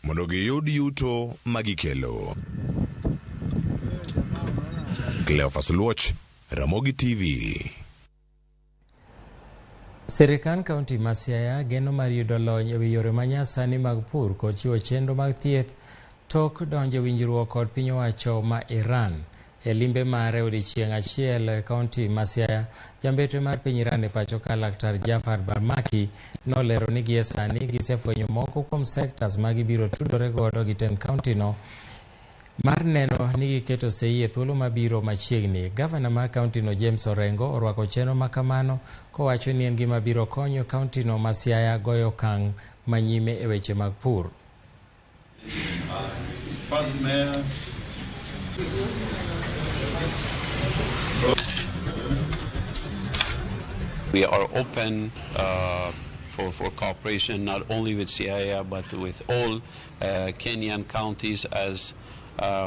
Mondo giyud yuto magikelo. Cleophas Luoch, Ramogi TV. Sirikand kaunti ma Siaya geno mar yudo lony ewi yore manyasani mag pur kod chiwo chenro mag thieth tok donjo e winjruok kod piny owacho ma Iran. E limbe mare odiechieng' achiel e kaunti ma Siaya, jambetre mar piny Iran e pacho ka Laktar Jafar Barmaki nolero ni gie sani gisefwenyo moko kuom sectors ma gibiro tudore godo gi tend kaunti no mar neno ni giketo sei e thuolo mabiro machiegni. Gavana mar kaunti no James Orengo orwako chenro ma kamano kowacho ni en gima biro konyo kaunti no ma Siaya goyo okang' manyime e weche mag pur. First mayor. We are open for cooperation not only with Siaya but with all Kenyan counties, as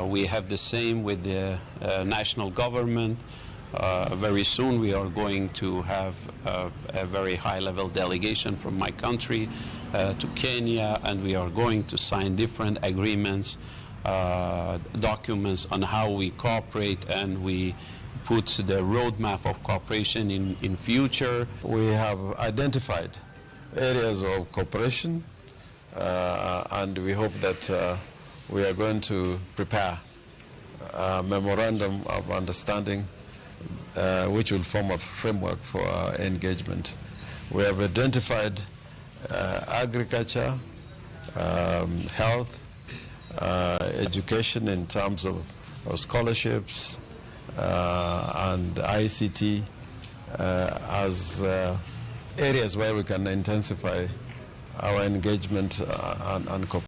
we have the same with the national government. Very soon we are going to have a very high-level delegation from my country to Kenya, and we are going to sign different agreements, documents on how we cooperate, and we put the roadmap of cooperation in future. We have identified areas of cooperation, and we hope that we are going to prepare a memorandum of understanding which will form a framework for our engagement. We have identified agriculture, health, education in terms of scholarships, and ICT as areas where we can intensify our engagement and cooperation.